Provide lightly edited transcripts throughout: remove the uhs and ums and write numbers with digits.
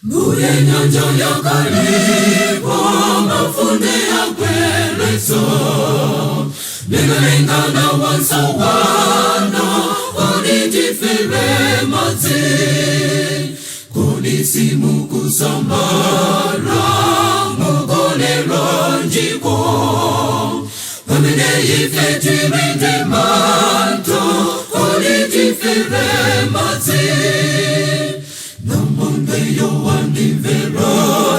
Mbuye nyanja yakalipo mafunde yakwereso Lengalengana wansawana onitifere madzi Kodi simukusamala mugonero njiko Pamene ife tilinde manto onitifere madzi Namonde yowandimvera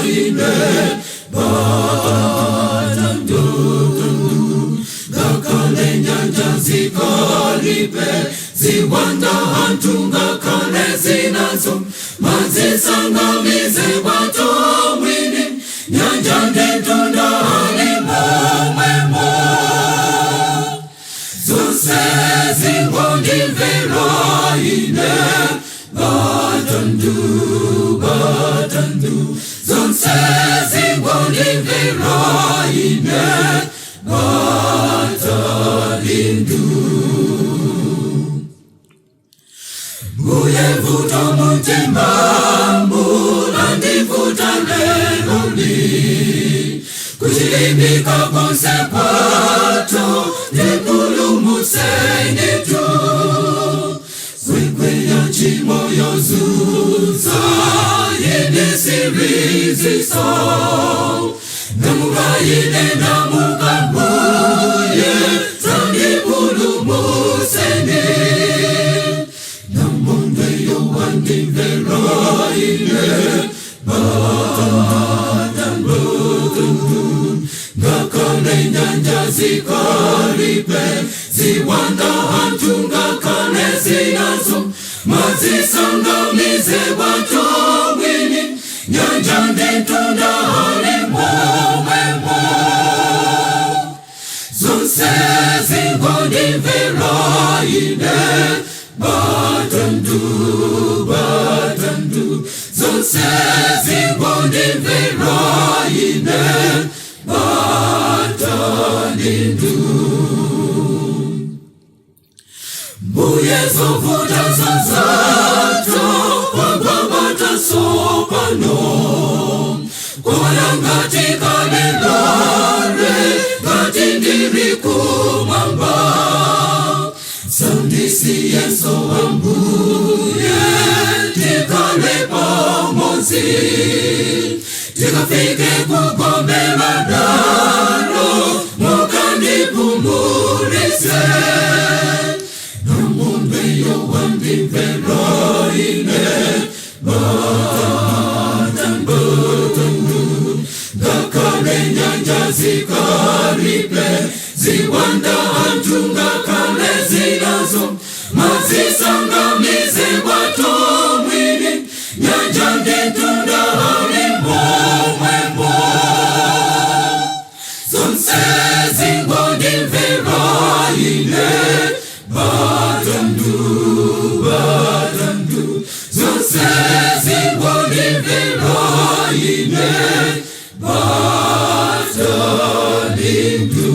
ine batandu ngakhale nyanja zikalipe ziwanda anthu ngakhale zinazo mazisangamize bwato mwini nyanja nditunda ali momwemo zonse zingondimvera ine batandu batandu zonse zingondimvera ine batalindu Mbuye vuto mutima mulandivuta leroli kuchilimbika konse kwato ndipulumutseni tu Kwekwe ya chimoyo zuza yendisiriziso Namuka ine namuka mbuye zandipulumutseni Namonde yowandimvera ine batandu ngakhale nyanja zikalipe ziwanda anthu ngakhale zinazo mazisangamize bwato mwini nyanja nditunda ali momwemo zonse zingondimvera ine batandu batandu zonse zingondimvera ine batalindu Mbuye zovuta zazato wagwabata sopano Kwala ngati kalelore ngati ndiri kumwamba Sandisi Yesu wambuye tikale pamodzi tikafike kugombe madalo mukandipumulise Namonde yowandimvera ine batandu ngakhale nyanja zikalipe ziwanda anthu ngakhale zinazo mazisangamize bwato mwini nyanja nditunda ali momwemo zonse zingondimvera ine batandu batandu zonse zingondimvera ine batalindu.